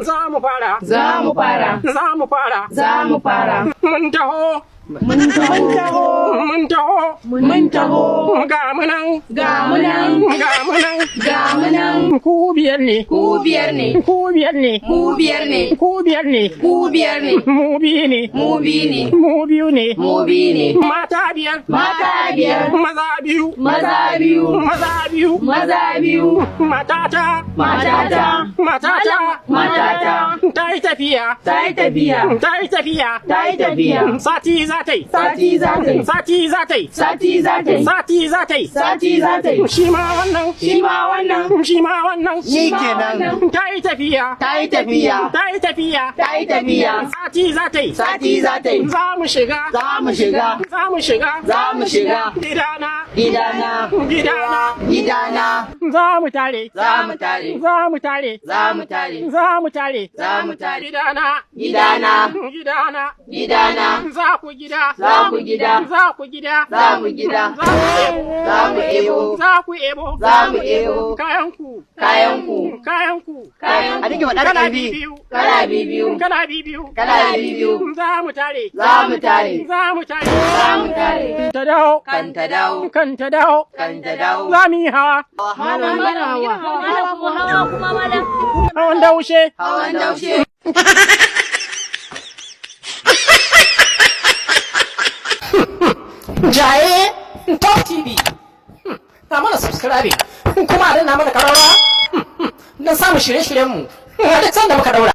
Za mu fara. Za mu fara. Za mu fara. Za mu fara. Mun taho. Mun taho. Mun taho. Mun taho. Ga mu nan. Ga mu nan. Ga mu nan. Ga mu nan. Ku biyar ne. Ku biyar ne. Ku biyar ne. Mu biyar ne. Ku biyar ne. Ku biyar ne. Mu biyu ne. Mu biyu ne. Mu biyu ne. Mu biyu ne. Mata biyar. Mata biyar. Maza biyu. Maza biyu. Maza biyu. Maza biyu. Matata. Matata. Matata. Matata. Ta yi tafiya. Ta yi tafiya. Ta yi tafiya. Ta yi tafiya. Sati za ta yi. Sati za ta yi. Sati za ta yi. Sati za ta yi. Sati za ta yi. Sati za ta yi. Shi ma wannan. Shi ma wannan. Shi ma wannan. Shi kenan. Ta yi tafiya. Ta yi tafiya. Ta yi tafiya. Ta yi tafiya. Sati za ta yi. Sati za ta yi. Za mu shiga. Za mu shiga. Za mu shiga. Za mu shiga. Gidana. Gidana. Gidana. Gidana. Za mu tare. Za mu tare. Za mu tare. Za mu tare. Za mu tare. Za mu tare. Gidana. Gidana. Gidana. Gidana. Za ku gida. Za ku gida. Za ku gida. Za mu gida. Za ku ebo. Za mu ebo. Za ku ebo. Za mu ebo. Kayanku. Kayanku. Kayanku. Kayanku. A dinga faɗa da Kala ƙarfi. biyu. Kala biyu. Kala biyu. Kala biyu. Za mu tare. Za mu tare. Za mu tare. Za mu tare. Ta dawo. Kan ta dawo. Kan ta dawo. Kan ta dawo. Za mu yi hawa. Malam hawa. Malam kuma hawa kuma malam. Hawan daushe. Hawan daushe. Jaye Top TV. Na mana subscribe kuma a danna mana kararrawa don samun shirye-shiryenmu a duk sanda muka daura.